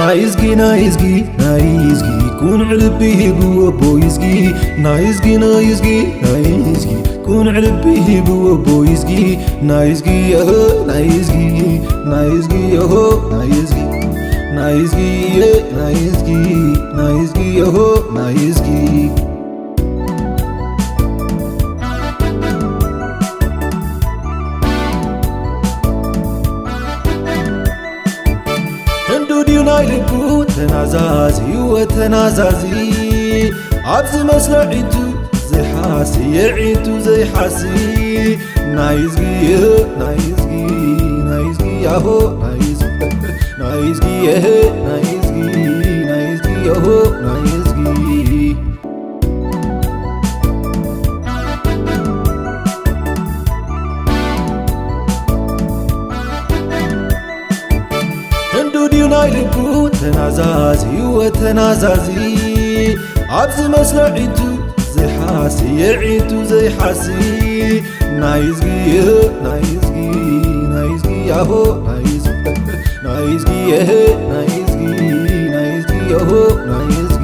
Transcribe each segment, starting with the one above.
ናይዝጊ ናይዝጊ ናይዝጊ ቁኑዕ ልቢ ሂቡ ኣቦይዝጊ ናይዝጊ ናይዝጊ ናይዝጊ ቁኑዕ ልቢ ሂቡ ኣቦይዝጊ ናይዝጊ የሆ ናይዝጊ ናይዝጊ የሆ ናይዝጊ ናይዝጊ የ ናይዝጊ ናይዝጊ የሆ ናይዝጊ ህንዱ ድዩ ናይ ልቡ ተናዛዚ ወተናዛዚ ኣብዚ መስለ ዒንቱ ዘይሓሲ የዒንቱ ዘይሓሲ ናይዝጊ ናይዝጊ ናይዝጊ ያሆ ናይዝጊ ናይዝጊ የሄ ናይዝጊ ናይዝጊ ያሆ ናይዝጊ ህንዱ ድዩ ናይ ልቡ ተናዛዚ ወተናዛዚ ኣብዚ መስለ ዒንቱ ዘይሓሲ የዒንቱ ዘይሓሲ ናይዝጊ ናይዝጊ ናይዝጊ ያሆ ናይዝጊ ናይዝጊ የሄ ናይዝጊ ናይዝጊ ያሆ ናይዝጊ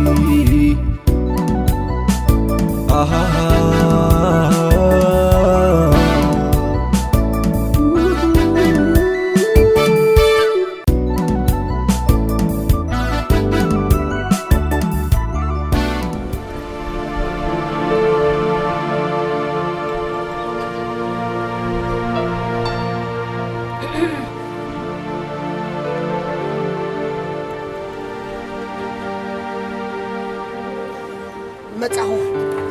መጻኹ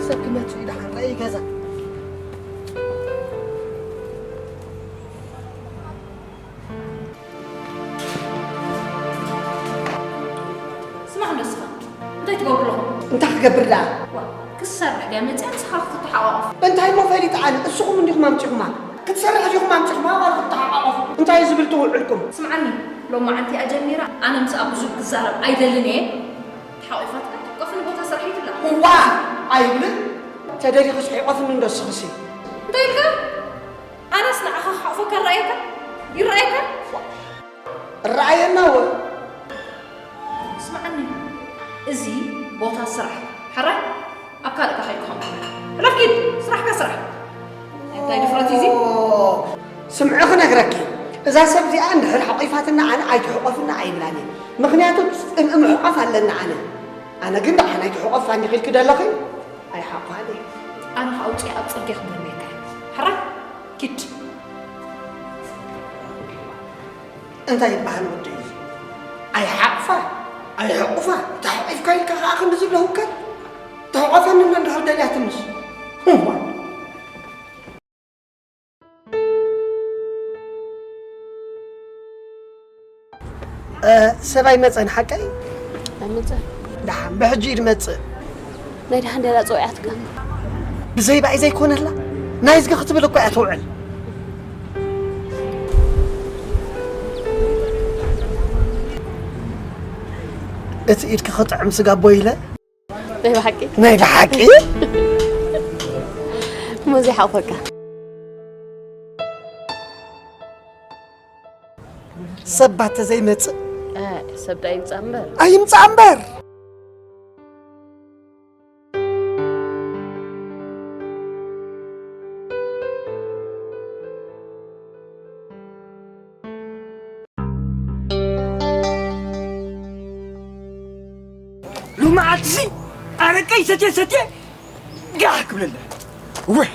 ሰብ ክመጽእ እዩ ደሓን ረኣይ ገዛ ስማዕ እንዶ እስኻ እንታይ ትገብሩ ኣለኹም? እንታይ ክገብር ደኣ? ዋ ክሰርሕ ድያ መፅያ ንስኻ ክትተሓቋቐፉ። እንታይ እሞ ፈሊጠ ኣነ እስኹም እንዲኹም ኣምፂኹማ ክትሰርሕ ዲኹም ኣምፂኹማ ዋላ ክትተሓቋቐፉ እንታይ እዩ ዝብል ትውዕልኩም? ስምዓኒ ሎማዓንቲ እያ ጀሚራ ኣነ ምስኣ ብዙሕ ክዛረብ ኣይደልን እየ። ተሓቒፋትካ ትሕቆፍኒ ቦታ ስራሕ እዩ ትብላ። እዋእ ኣይብልን ተደሊኽስ ሕቆፍኒ እንዶ እስኽሲ። እንታይ ኢልካ? ኣነስ ንዓኻ ክሓቑፈካ እረኣየካ ይረኣየካ። እረኣየና ወ። ስምዓኒ እዚ ቦታ ስራሕ ሕራይ ኣብ ካልእ ከይድካ ከምኡ ሕለፍ ኪድ ስራሕካ ስራሕ እንታይ ድፍረት እዩ እዚ። ስምዒ ክነግረኪ እዛ ሰብ እዚኣ እንድሕር ሓቒፋትና ኣነ ኣይትሕቆፍና ኣይብላን እየ ምኽንያቱ ጽምኢ ምሕቋፍ ኣለኒ ኣነ ኣነ ግን ደሓን ኣይትሕቆፋ እንዲኺ ኢልኪ ደለኺ ኣይሓቋን እየ ኣነ ከኣ ውፅኢ ኣብ ፅርግያ ክድርብየካ እየ ሕራይ ኪድ እንታይ ይበሃል ወደይ ኣይሓቕፋ ኣይሕቑፋ ተሓቒፍካ ኢልካ ከዓ ክንዲ ዝብለ ህውከት ተሕቆፈኒ እንዶ እንድሕር ደልያ ትንሽ እዋ ሰብኣይ መፀን ሓቀይ ኣይመፀን ደሓን ብሕጂ እዩ ድመፅእ ናይ ደሓን ደላ ፀውዒያትካ ብዘይ ባይ ዘይኮነላ ናይ ዝገ ክትብል እኮ እያ ትውዕል እቲ ኢድኪ ክጥዕም ስጋቦ ኢለ ናይ ብሓቂ ናይ ብሓቂ እሞ ዘይሓቑፈካ ሰብ ባተ ዘይመፅእ ሰብ ዳ ይምፃ እምበር ኣይምፃእ እምበር ሎማዓትሲ ኣረቀይ ሰትየ ሰትየ ጋሕ ክብለላ ወይ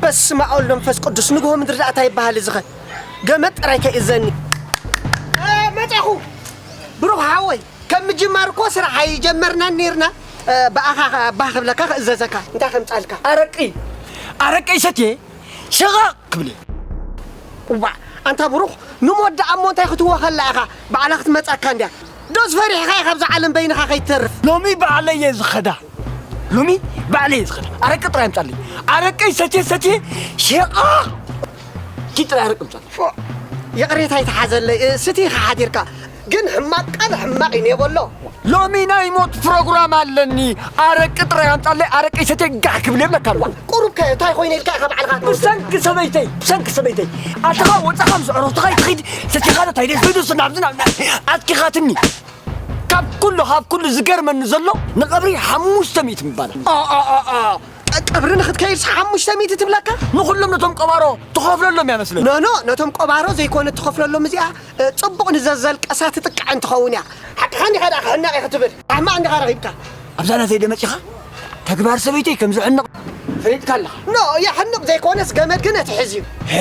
በስመ ኣብ ወወልድ ወመንፈስ ቅዱስ ንግሆ ምድሪ ደኣ እንታይ ይበሃል እዚኸ ገመድ ጥራይ ከይእዘኒ መጻኹ ብሩኽ ሓወይ ከም ምጅማር እኮ ስራሕ ኣይጀመርናን ነይርና ብኣኻ ባህ ክብለካ ክእዘዘካ እንታይ ከምጻልካ ኣረቂ ኣረቂ ሰትየ ሸቓቕ ክብል እየ እዋእ ኣንታ ብሩኽ ንሞት ደኣ እሞ እንታይ ክትወኸላ ኢኻ ባዕላ ክትመጻካ እንድያ ዶስ ፈሪሕኻ ኢኻ ኣብዛ ዓለም በይንኻ ከይትተርፍ ሎሚ ባዕለይ እየ ዝኸዳ ሎሚ ባዕለይ እየ ዝኸዳ ኣረቂ ጥራይ ኣምጻለይ ኣረቂ ሰትየ ሰትየ ሸቓቕ ኪድ ጥራይ ኣረቂ ምጻለይ ይቕሬታ ይተሓዘለይ ስቲ ኢኻ ሓዲርካ ግን ሕማቕ ቃል ሕማቕ እዩ ኔበሎ። ሎሚ ናይ ሞት ፕሮግራም ኣለኒ። ኣረቂ ጥራይ ኣምጻለይ፣ ኣረቂ ሰትየ ጋሕ ክብል የብለካ ኣለኹ። ቁሩብ ከ እንታይ ኮይነ ኢልካ ኢኻ ባዕልኻ? ብሰንኪ ሰበይተይ፣ ብሰንኪ ሰበይተይ። ኣተኻ ወጻኻ ምስ ዕሩኽትኻ ይትኺድ፣ ሰቲኻ ዶ እንታይ ደስ ኢሉ ናብዚ ናብ ኣትኪኻትኒ። ካብ ኩሉ፣ ካብ ኩሉ ዝገርመኒ ዘሎ ንቐብሪ ሓሙሽተ ሚእቲ ምባላ። ኣ፣ ኣ፣ ኣ፣ ኣ። ቀብሪ ንኽትከይድስ ሓሙሽተ ሚእቲ ትብለካ? ንኹሎም ነቶም ቀባሮ ትኸፍለሎም እያ መስለኒ። ኖ፣ ኖ፣ ነቶም ቀባሮ ዘይኮነ ትኸፍለሎም እዚኣ፣ እ፣ ጽቡቕ ንዘዘልቀሳ ትጥቅዐን ትኸውን እያ። ሓቅኻ እንዲኻ ደኣ ክሕነቕ እየ ክትብል። ኣማ እንዲኻ ረኺብካ። ኣብዛ ናተይ ዶ መጺኻ? ተግባር ሰበይተይ ከም ዝሕነቕ ፈሊጥካ ኣለኻ። ኖ፣ የሕንቕ ዘይኮነስ ገመድ ግን ኣትሕዝ እዩ። ሄ፣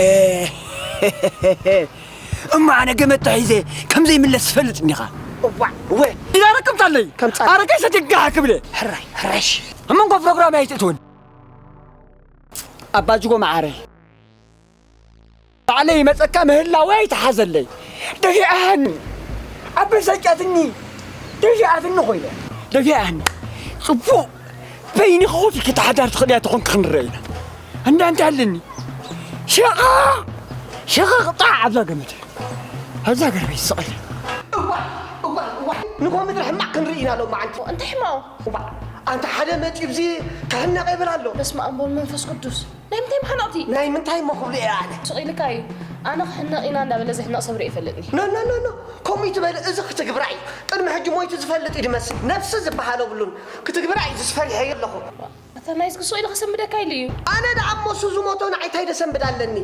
እሞ ኣነ ገመድ ተሒዘ ከም ዘይምለስ ትፈልጥ እንዲኻ። እዋእ። እወ፣ ኢዳ ረከብታለይ። ከም ጻድቅ። ኣረጋይ ሰትየ ጋሕ ክብለ። ሕራይ፣ ሕራይ። ኣብ መንጎ ፕሮግራም ኣይትእትውን። ኣባ ጅጎ መዓረይ። ባዕለይ ይመጸካ ምህላወይ ኣይትሓዘለይ። ደፊኣሃኒ። ኣበሳጫትኒ። ደፊኣትኒ ኮይነ። ደፊኣሃኒ። ጽቡቕ። በይኒ ክኾት ክትሓዳር ትኽእል እያ ተኾንክ ክንረአ ኢና። እንዳ እንታይ ኣለኒ? ሸቓ! ሸቓ ጣዕ ኣብዛ ገመድ። ኣብዛ ገርበይ ስቐል። እዋ፣ እዋ፣ እዋ። ንጎ ምድሪ ሕማቕ ክንርኢ ኢና ሎማዓንቲ። እንታይ ሕማቕ? እዋ፣ ኣንታ ሓደ መጺኡ ብዚ ክሕነቕ ይብል ኣሎ። በስመ ኣብ ወወልድ ወመንፈስ ቅዱስ። ናይ ምንታይ መሕነቕቲ? ናይ ምንታይ እሞ ክብሎ እየ ኣነ? ስቕ ኢልካ እዩ። ኣነ ክሕነቕ ኢና እንዳበለ ዝሕነቕ ሰብ ርኢ ይፈልጥኒ። ኖ፣ ኖ፣ ኖ፣ ኖ። ከምኡ ይትበል። እዚ ክትግብራ እዩ። ቅድሚ ሕጂ ሞይቱ ዝፈልጥ እዩ ድመስል። ነፍሲ ዝበሃል የብሉን። ክትግብራ እዩ ዝስፈሪሐዮ ኣለኹ። ኣታ ናይዝጊ ስቕ ኢሉ ከሰንብደካ ኢሉ እዩ። ኣነ ደኣ እሞ እሱ ዝሞቶ ንዓይ እንታይ ደሰንብድ ኣለኒ?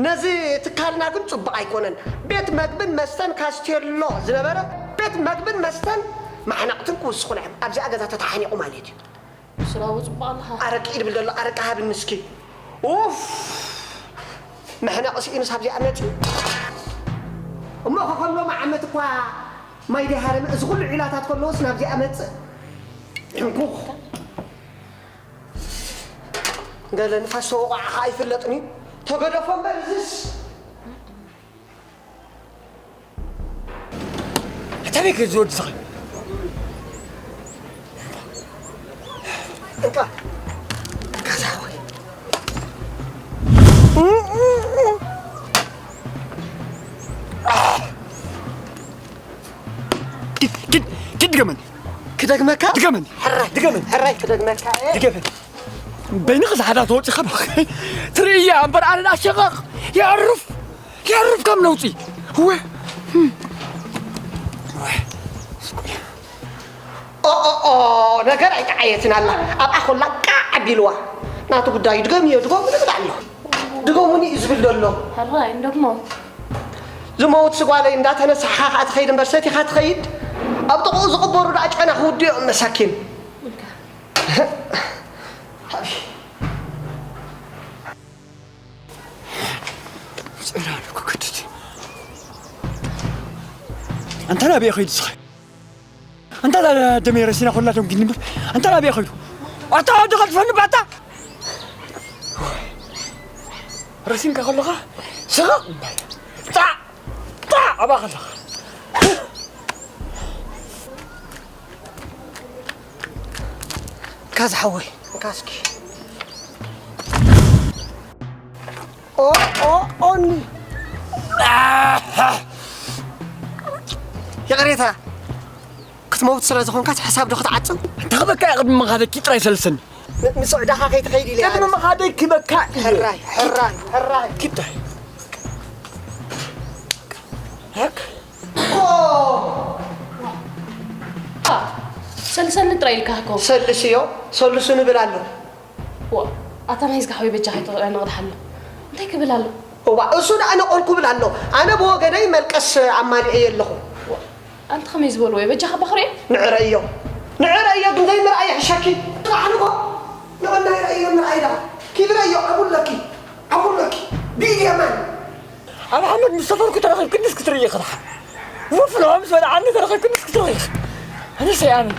ነዚ ትካልና ግን ጽቡቕ ኣይኮነን። ቤት መግብን መስተን ካስቴሎ ዝነበረ ቤት መግብን መስተን ማሕነቕትን ክውስኹ ንዕም ኣብዚኣ ገዛ ተተሓኒቑ ማለት እዩ። ስራቡ ጽቡቕ ኣለኻ። ኣረቂ ድብል ዘሎ ኣረቂ ሃብኒ እስኪ። ኡፍ! መሕነቒ ስኢኑስ ኣብዚኣ መጺኡ። እሞ ከከሎ መዓመት እኳ ማይ ደይ ሃረመ፣ እዚ ኩሉ ዒላታት ከለዎስ ናብዚኣ መጽእ። ሕንኩኽ። ገለ ንፋስ ተወቕዓ ኸዓ ኣይፍለጥን እዩ። ተገደፎ እምበር እዝስ። ኣታ ቤት ዝወዲ ስኸ። እንካ። እንካ ሳኾይ። ኪድ፣ ኪድ፣ ኪድ ድገመኒ። ክደግመካ? ድገመኒ። ሕራይ። ድገመኒ። ሕራይ ክደግመካ እየ። ድገመኒ። በይንኺ ዝሓዳ ተወጺኻ ባኺ። ትርእያ እምበር ኣነ ደኣ ሸቐቕ። የዕርፍ። የዕርፍ ካብ ነውጺ። እወ። እወ። ኦ፣ ኦ፣ ኦ፣ ነገር ኣይተዓየትን ኣላ። ኣብኣ ኮላ ቃዕ ኣቢልዋ። ናቱ ጉዳዩ ድገምዮ፣ ድገሙ ንብል ኣሎ። ድገሙኒ እዩ ዝብል ዘሎ። ሕራይ፣ እንደግሞ። ዝመውት ስጓለይ እንዳተነሳሕኻ ከኣ ትኸይድ እምበር ሰቲኻ ትኸይድ። ኣብ ጥቕኡ ዝቕበሩ ደኣ ጨና ክውድኦም መሳኪን። ጽላሉ ክክድድ። ኣንታ ናበይ ኸይዱ ዝኸ? ኣንታ ደሜ ረሲና ኮላ ደንጊ ንበር። ኣንታ ናበይ ኸይዱ? ኣታ ወዲ ኸልፈኒ ባታ። ረሲንካ ከለኻ ስቕ። ጣዕ! ጣዕ! ኣባ ከለኻ። ካዝ ሓወይ፣ እንካ እስኪ። ኦ፣ ኦ፣ ኦኒ። ይቕሬታ፣ ክትመውት ስለ ዝኾንካስ ሕሳብ ዶ ክትዓጽው? እንተ በቃ ቅድሚ ምኻደኪ ጥራይ ሰልስኒ። ን-፣ ንስዕዳኻ ከይትኸይድ ኢለ እየ ቅድሚ ኣነ። ምኻደኪ በቃ እየ። ሕራይ፣ ሕራይ፣ ሕራይ። ኪድ ጥራይ። ሃክ። ኦ! ኣ፣ ሰልሰኒ ጥራይ ኢልካ እኮ። ሰልስዮ፣ ሰልሱ ንብል ኣሎ። ዋ፣ ኣታ ናይ ዝጋሕዊ በጃኻ ይተውዕያ ንቕድሓሎ። እንታይ ክብል ኣሎ? እዋ፣ እሱ ደኣ ነቐልኩ ብል ኣሎ። ኣነ ብወገነይ መልቀስ ኣማሊኤ ኣለኹ። ዋ፣ ኣንቲ ከመይ ዝበልዎ እዩ? በጃኻ ባኽርዮ? ንዕረዮ። ንዕረዮ፣ ግን ዘይምርኣይ ይሕሸኪ። ጥራሕ ንጎ። ንቐናይ ረእዮ፣ ምርኣይ ደኣ። ኪድ ረእዮ፣ ዓጉለኪ። ዓጉለኪ። ብኢድ የማን። ኣብ ሓመድ ምስ ሰፈርኩ ተረኺብክንስ ክትርእዪ ኢኺ ደሓን። ወፍሎ ምስ በልዓኒ ተረኺብክንስ ክትርእዪ ኢኺ። ኣነስ ኣይኣምን።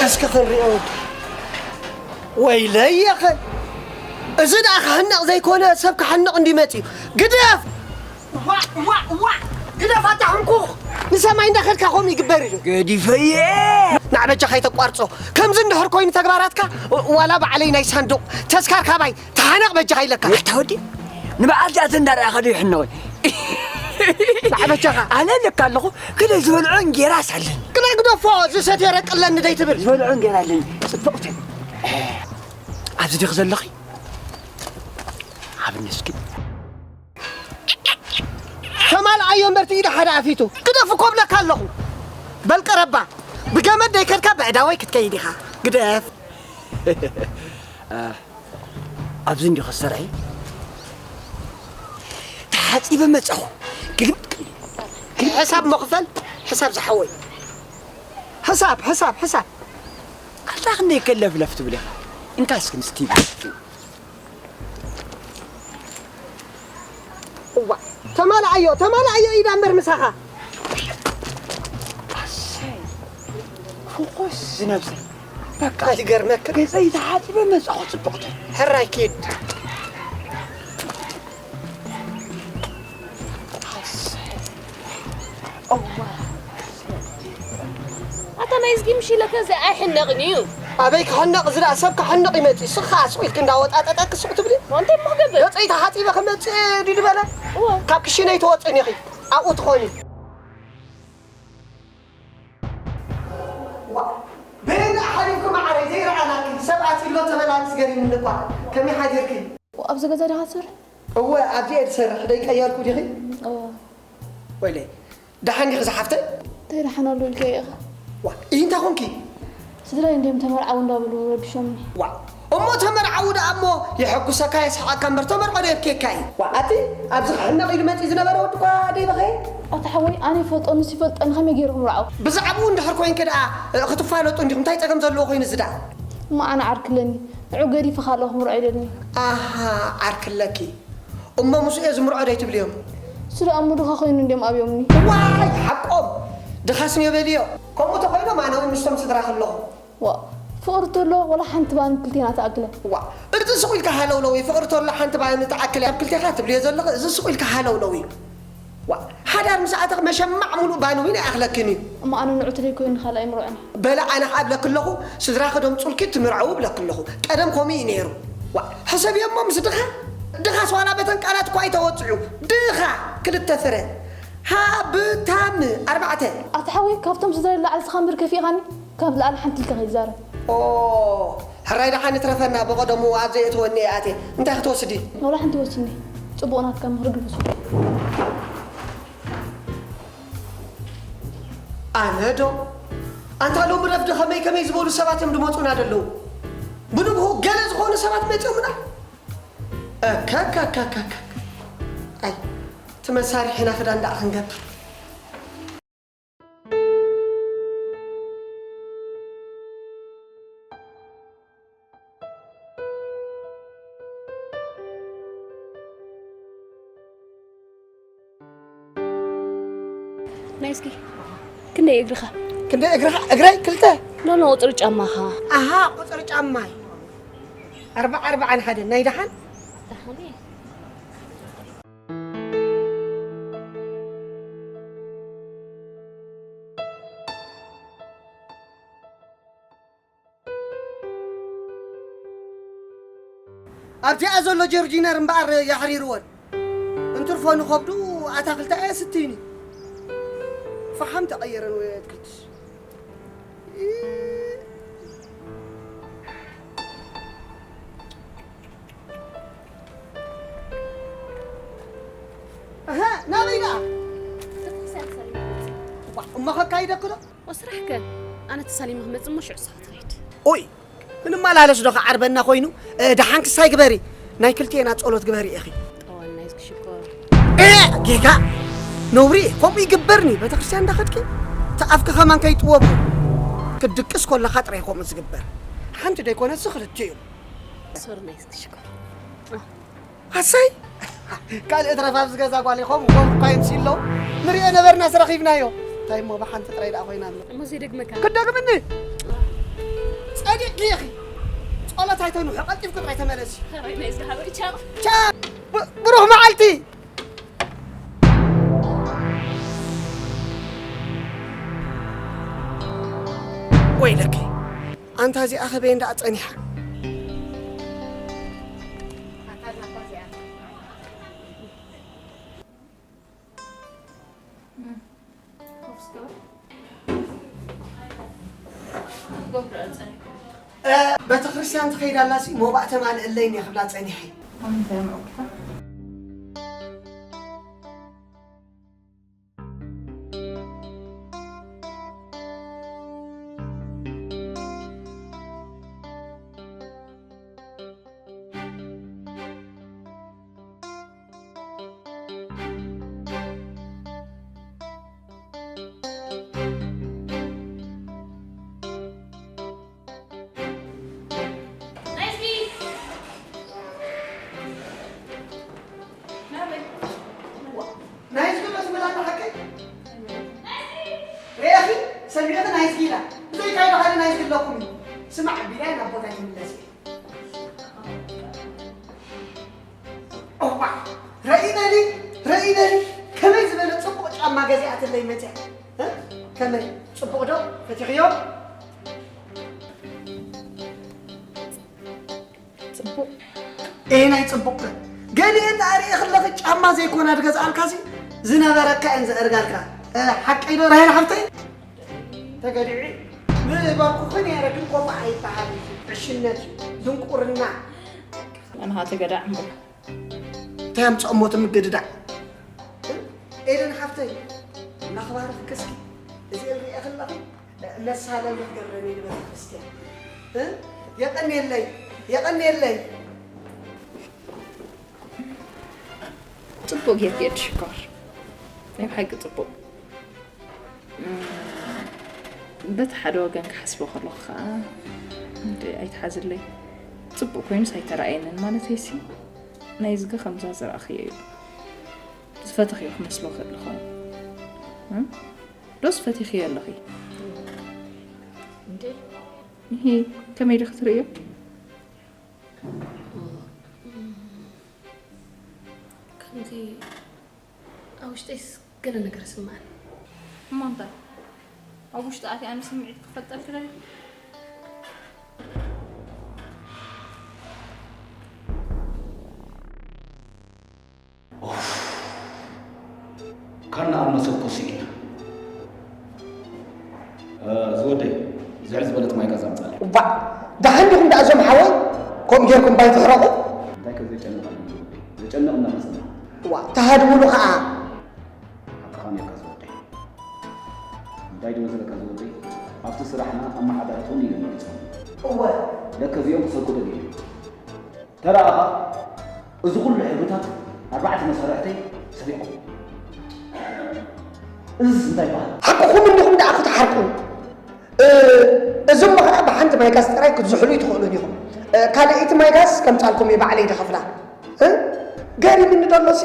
እስኪ ክንሪኦ። ወይለይ የኸ። እዚ ደኣ ክሕነቕ ዘይኮነ ሰብ ክሓንቕ እንዲ መጺኡ። ግደፍ! ዋ፣ ዋ፣ ዋ! ግደፍ ኣታ ሕንኩኽ! ንሰማይ እንዳኸድካ ከምኡ ይግበር እዩ። ገዲፈየ። ንዓ በጃኻ ኣይተቋርጾ። ከምዚ እንድሕር ኮይኑ ተግባራትካ፣ ዋላ ባዕለይ ናይ ሳንዱቕ ተስካር ካባይ ተሓነቕ በጃኻ ኢለካ። ኣታ ወዲ፣ ንበዓል ጃት እንዳረኣኻ ዶ ይሕነወ? ንዓ በጃኻ። ኣነ ልካ ኣለኹ፣ ግን ዝበልዖ እንጌራስ ኣለኒ። ግና ግደፎ፣ ዝሰትዮ ረቂ ኣለኒ ደይትብል። ዝበልዖ እንጌራ ኣለኒ። ጽብቕቲ። ኣብዚ ዲኺ ዘለኺ? ሃብኒ እስኪ። ተማልኣዮ እምበር እቲ ኢድ ሓደ ኣፊቱ። ግደፍ እኮ እብለካ ኣለኹ። በል ቀረባ። ብገመድ ደይከድካ ብዕዳወይ ክትከይድ ኢኻ። ግደፍ። እ፣ ኣብዚ እንዲኹ ዝሰርሒ። ተሓጺበ መጻኹ። ግልብጥ፣ ግልብጥ። ሕሳብ መኽፈል፣ ሕሳብ ዝሓወይ። ሕሳብ፣ ሕሳብ፣ ሕሳብ። ኣታ ክንደይ ከለፍለፍ ትብል ኢኻ። እንካ እስኪ ምስቲ እዋ፣ ተማልኣዮ፣ ተማልኣዮ ኢዳ እምበር ምሳኻ። ኣሰይ፣ ፍቑስ ዝነብሰ። በቃ፣ ኣይገርመክን? ገጸይ ተሓጺበ መጻኹ ጽቡቕቲ። ሕራይ ኪድ። ኣሰይ። እዋ። ኣታ ናይ እዝጊ ምሽ ኢለካ እዚ ኣይሕነቕን እዩ። ኣበይ ክሕነቕ እዚ ደኣ ሰብ ክሕነቕ ይመጽእ። ስኻ ስቕ ኢልክ እንዳወጣጠጠክ ስቕ ትብሊ። እንታይ እሞ ክገብር? ገጸይ ተሓጺበ ክመጽእ ድዩ ዝበለ? እወ። ካብ ክሽነይ ትወጽእን ኢኺ። ኣብኡ ትኾኒ። ዋ፣ በየናይ ሓሊፍኩ መዓረይ ዘይረኣናኪ? ሰባት ኢሎ ተበላልስ ገሪምኒ እኳ። ከመይ ሓዲርኪ? ኣብዚ ገዛ ዲኻ ትሰርሕ? እወ፣ ኣብዚ እየ ዝሰርሕ። ደይቀየርኩ ዲኺ? እወ። ወይለይ፣ ደሓን ዲኺ ዝሓፍተይ? እንታይ ደሓን ኣሎ ኢልካዮ ኢኻ? ዋ፣ ኢሂ እንታይ ኾንኪ? ስድራይ እንድዮም ተመርዓዉ እንዳበሉ ረቢሾምኒ። ዋ፣ እሞ ተመርዓዉ ደኣ እሞ የሐጉሰካ የስሕቐካ እምበር ተመርዖ ዶ የብክየካ እዩ? ዋ፣ ኣቲ ኣብዚ ክሕነቕ ኢሉ መፂኡ ዝነበረ ወዲ እኳ ደይበኸየ? ኣታ ሓወይ፣ ኣነ ይፈልጦ፣ ንሱ ይፈልጠኒ፣ ከመይ ገይሩ ክምርዓው? ብዛዕባኡ እንድሕር ኮይንኪ ደኣ፣ እ፣ ክትፋለጡ እንዲኹም፣ እንታይ ጸገም ዘለዎ ኮይኑ እዚ ደኣ? እሞ ኣነ ዓርኪ ኣለኒ፣ ንዑ ገዲፈ ካልእ ክምርዖ ኢለኒ። ኣሃ፣ ዓርኪ ኣለኪ። እሞ ምስኡ እየ ዝምርዖ ዶ ኣይትብልዮም? እሱ ደኣ እሞ ድኻ ኮይኑ እንድዮም ኣብዮምኒ። ዋይ፣ ሓቆም! ድኻስ እኒኦ በልዮ። ከምኡ ተኾይኖም ኣነ እውን ምስቶም ስድራ ከለኹ። ዋ፣ ፍቕሪ ተሎ ወላ ሓንቲ ባኒ ክልቴና ትኣክለ። ዋ፣ እዚ ስቕ ኢልካ ሃለውለው እዩ። ፍቕሪ ተሎ ሓንቲ ባኒ ትኣክል እያ። ኣብ ክልቴኻ ትብልዮ ዘለኺ፣ እዚ ስቕ ኢልካ ሃለውለው እዩ። ዋ፣ ሓዳር ምስ ኣተኽ መሸማዕ ሙሉእ ባኒ እውን ኣይኣኽለክን እዩ። እሞ ኣነ ንዑ ተደይ ኮይኑ ካልእ ኣይምርዖን። በለ ኣነ ኸዓ እብለኪ ኣለኹ፣ ስድራኺ ደምፁልኪ ትምርዐዊ እብለኪ ኣለኹ። ቀደም ከምኡ እዩ ነይሩ። ዋ፣ ሕሰብዮ እሞ ምስ ድኻ፣ ድኻስ ዋላ በተን ቃላት እኳ ኣይተወፅዑ። ድኻ ክልተ ፍረ፣ ሃብታም ኣርባዕተ። ኣታ ሓወይ፣ ካብቶም ስድራይ ንላዕሊ ስኻ እምበር ከፊእኻኒ። ካብ ዝለዓለ ሓንቲ ኢልካ ከይትዛረብ። ኦ፣ ሕራይ ደሓን ይትረፈና፣ ብቐደሙ ኣብ ዘየእትወኒ እየ ኣትየ። እንታይ ክትወስዲ? ዋላ ሓንቲ ወስኒ። ጽቡቕ ናትካ ምኽሪ ግብሱ። ኣነ ዶ? ኣንታ ሎሚ ረፍዲ ከመይ ከመይ ዝበሉ ሰባት እዮም ዝመጹና ዘለዉ። ብንግሆ ገለ ዝኾኑ ሰባት መጺኦምና። እከከከከከ። ኣይ፣ እቲ መሳርሒና ክዳን ደኣ ክንገብር። ናይ እስኪ ክንደይ እግርኻ? ክንደይ እግርኻ? እግረይ ክልተ። ኖ፣ ኖ፣ ቁጽሪ ጫማኻ። ኣሃ፣ ቁጽሪ ጫማይ። ኣርባዓ፣ ኣርባዓን ሓደን። ናይ ደሓን? ደሓን እየ። ኣብዚኣ ዘሎ ጀርጂነር እምበኣር የሕሪርወን። እንትርፎ ንኸብዱ ኣታኽልቲ ኣየስትይን እዩ። ፈሓም ተቐየረን ወይ ኣትክልትስ። ኣሃ፣ ናበይ ደኣ? ቤተክርስትያን ተሳሊመ መጽእ። ዋ፣ እሞ ከካይደኪ ዶ? ወስራሕከ? ኣነ ተሳሊመ ክመጽእ እሞ ሽዑ ንስኻ ትኸይድ። ኦይ፣ ክንመላለስ ዶ ክዓርበና ኮይኑ? እ፣ ደሓን ክሳይ ግበሪ። ናይ ክልቴና ጸሎት ግበሪ ኢኺ። ጠዋል ናይ ዝክሽኮር። እ፣ ጌጋ። ነውሪ፣ ከምኡ ይግበርኒ። ቤተክርስትያን እንዳኸድኪ፣ እቲ ኣፍኪ ከማን ከይጥወቡ። ክትድቅስ ከለኻ ጥራይ ከምኡ ዝግበር። ሓንቲ ደይኮነትሲ ክልቲኡ። ሶሪ ናይ ዝክሽኮር። ኣሰይ! ካልእ ትረፍ ኣብዚ ገዛ ጓል ኢኹም፣ እኮም እኳ ይምሲ ኣለዉ። ንሪኦ ነበርና ስረኺብናዮ። እንታይ እሞ ብሓንቲ ጥራይ ደኣ ኮይና ኣሎ። እሞ ዘይደግመካ። ክደግምኒ? ጸዲቕኪ ኢኺ። ጸሎት ኣይተንውሒ፣ ቀልጢፍኪ ጥራይ ተመለሲ። ኸራይ ናይ ዝሃበ ቻው። ቻው! ብ-፣ ብሩኽ መዓልቲ! ወይለኪ ኣንታ እዚኣ ኸበይ እንዳ ጸኒሓ። እ፣ ቤተክርስትያን ትኸይድ ኣላሲ ሞባእ ተማልእለይ እየ ክብላ ጸኒሐ። ናይዝጊ ዶ ትብል ኣላ ሓቀይ? ርኢኺ? ሰሚዕኺ ናይዝጊ ኢላ። ብዘይካይ ባዕሊ ናይዝጊ ኣለኩም እዩ። ስማዕ፣ ቢላይ ናብ ቦታይ ትምለስ እየ። እዋ፣ ረኢነኒ፣ ረኢነኒ፣ ከመይ ዝበለ ጽቡቕ ጫማ ገዚኣትለይ መጽያ። እ? ከመይ? ጽቡቕ ዶ? ፈቲኽዮ? ጽቡቕ። ኤ፣ ናይ ጽቡቕ። ገሊኤን ደኣ ርእየ ከለኺ ጫማ ዘይኮና ድገዝኣልካሲ ዝነበረካ እየን ዘእርጋልካ። እ፣ ሓቀይ ዶ ራሄል ሓፍተይ? ተገዲዑ ምበልኩኺ ነይረ፣ ግን ከምኡ ኣይበሃልን። ዕሽነት እዩ፣ ድንቁርና። ኣንሃ ተገዳዕ እምበር። እንታይ ኣምጽኦ ሞት ምግድዳዕ? ኤደን ሓፍተይ፣ እናኽባርኽኪ እስኪ፣ እዚኤን ርእየ ከለኹ፣ መሳለሚ ክገብረኒ ንቤተ ክርስቲያን። እ? የቐንየለይ፣ የቐንየለይ። ጽቡቕ ጌርኪ ኤድ ሽኮር። ናይ ብሓቂ ጽቡቕ። እም፣ በቲ ሓደ ወገን ክሓስቦ ከለኹ ኸኣ፣ እንደ ኣይትሓዝለይ። ጽቡቕ ኮይኑስ ኣይተራእየንን ማለተይሲ፣ ናይ ዝገ ከምዛ ዝረኣኽዮ እዩ። ዝፈተኽዮ ክመስሎ ክእል ይኸውን። እም? ዶስ ፈቲኽዮ ኣለኺ? እንዴ? እሂ፣ ከመይ ዶ ክትርእዮ? ከምዚ ኣብ ውሽጠይስ ገለ ነገር ስምዓኒ። እሞ እንታይ? ኣብ ውሽጢ ኣትየ ኣነ ስምዒት ክፈጠልኪ ደልየ? ኡፍ። ካና ኣብ መሰብ ኮሲ ኢልና። እ፣ ዝወደይ፣ ዝዕል ዝበለት ማይ ጋዝ ኣምጻለይ። እዋእ፣ ደሓን ዲኹም ደኣ እዞም ሓወይ? ከምኡ ጌርኩም ባይ ትሕረቑ? እንታይ ከ ዘጨንቕ ኣሎ ዝወደይ? ዘጨንቕ እናመጸና። እዋእ፣ ተሃድሙሉ ኸኣ። ሓቅኻ ኔርካ ዝወደይ። እንታይ ድመሰለካ ዝወደይ? ኣብቲ ስራሕና ኣመሓዳርት እውን ኢሎም መሪጾም። እወ። ለከ እዚኦም ክሰርቁ ደልዮም። ተረኣኻ፣ እዚ ኩሉ ሕብርታት ኣርባዕተ መሳርሕተይ ሰሪቖም። እዝስ እንታይ ይበሃል? ሓቅኹም እንዲኹም ደኣ ክትሓርቁ። እ፣ እዚ እሞ ኸኣ ብሓንቲ ማይ ጋዝ ጥራይ ክትዝሕሉ ኣይትኽእሉን ኢኹም። እ፣ ካልኣይቲ ማይ ጋዝ ከምጻልኩም እየ ባዕለይ ድኸፍላ። እ፣ ገሪምኒ ደሎሲ፣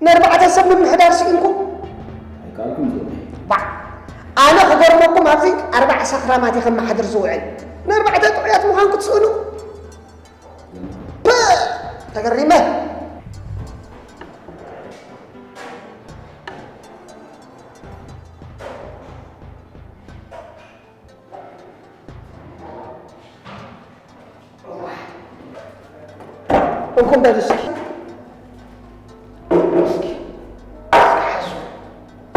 ነርባዕተ ሰብ ምምሕዳር ስኢንኩም። ኣይከኣልኩም ዝወደይ። ባዕ፣ ኣነ ክገርመኩም ኣብዚ ኣርባዕ ሰኽራማት እየ ከመሓድር ዝውዕል። ነርባዕተ ጥዑያት ምዃን ክትስእኑ። ፕ! ተገሪመ። እንኩም በል እስኪ። እስኪ፣ እስኪ ሓዙ።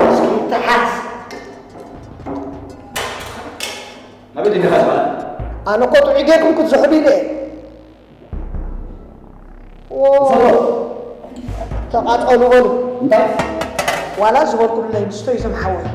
እስኪ ተሓዝ። ናበይ ደሊኻ ዝበሃል? ኣነ እኮ ጥዑይ ጌርኩም ክትዝሕሉ ኢለ እየ። ዎ። ሰሎ። ተቓጸሉ በሉ። እንታይ? ዋላ ዝበልኩሉ ለይንስቶ እዩ ዘምሓወይ።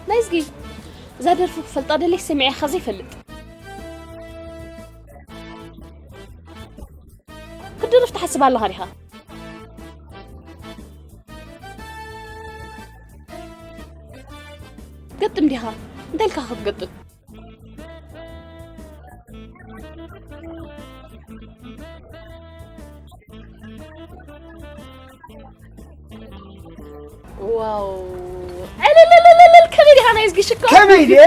ናይዝጊ፣ እዛ ደርፊ ክፈልጣ ደልየ ሰሚዐ ኢኻ ዘይፈልጥ። ክትደርፍ ትሓስብ ኣለኻ ዲኻ? ገጥም ዲኻ? እንታይ ኢልካ ክትገጥም? ዋው! ዕልልልልልል! ከመይ ዲኻ ናይ እዝጊ ሽኮር? ከመይ ድየ?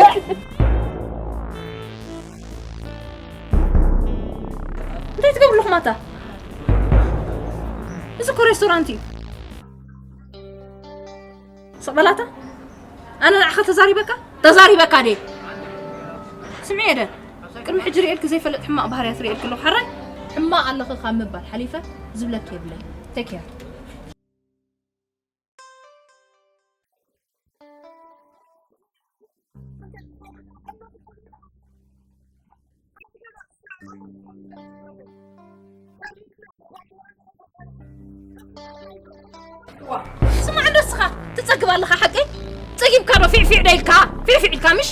እንታይ ትገብሩ ኣለኹም ኣታ? እዚ እኮ ሬስቶራንት እዩ። ስቕ በላታ። ኣነ ንዓኻ ተዛሪበካ? ተዛሪበካ ድየ? ስምዒ ኤደን፣ ቅድሚ ሕጂ ርእየልኪ ዘይፈልጥ ሕማቕ ባህርያት ርእየልኪ ኣለኹ። ሓራይ ሕማቕ ኣለኺ ካብ ምባል ሓሊፈ ዝብለኪ የብለይ። ቴክ ኬር። ዋ፣ ስማዕ እንዶ እስኻ ትጸግብ ኣለኻ ሓቀይ? ጸጊብካ ዶ ፊዕፊዕ ዶ ኢልካ? ፊዕፊዕ ኢልካ ምሽ?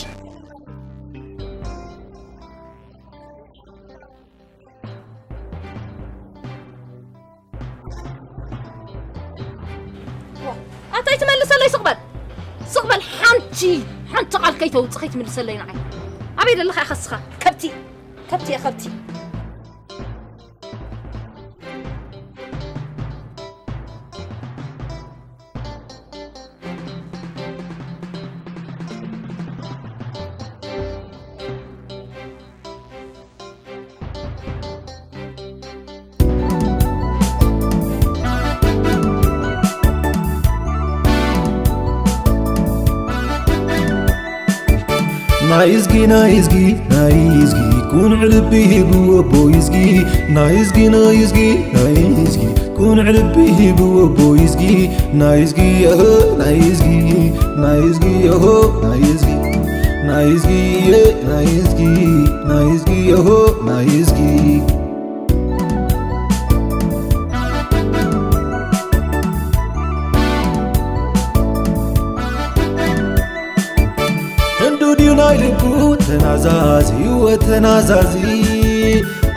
ኣታይ ትመልሰለይ? ስቕ በል፣ ስቕ በል። ሓንቲ፣ ሓንቲ ቃል ከይተውጽእ ከይትምልሰለይ ንዓይ። ኣበይ ደለኻ ኢኻ እስኻ? ከብቲ፣ ከብቲ እየ፣ ከብቲ። ናይዝጊ ናይዝጊ ናይዝጊ ቁኑዕ ልቢ ሂብዎ ቦይዝጊ ናይዝጊ ናይዝጊ ናይዝጊ ቁኑዕ ልቢ ሂብዎ ቦይዝጊ ናይዝጊ የሆ ናይዝጊ ናይዝጊ የሆ ናይዝጊ ናይዝጊ የ ናይዝጊ ናይዝጊ የሆ ናይዝጊ ህንዱ ድዩ ናይ ልቡ ተናዛዚ ወተናዛዚ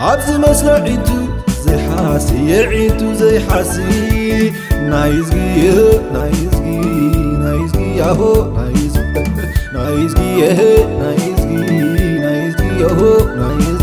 ኣብ ዝመስሎ ዒንቱ ዘይሓሲ የዒንቱ ዘይሓሲ ናይዝጊ ናይዝጊ ናይዝጊ ያሆ ናይዝጊ ናይዝጊ የሄ ናይዝጊ ናይዝጊ ያሆ ናይዝጊ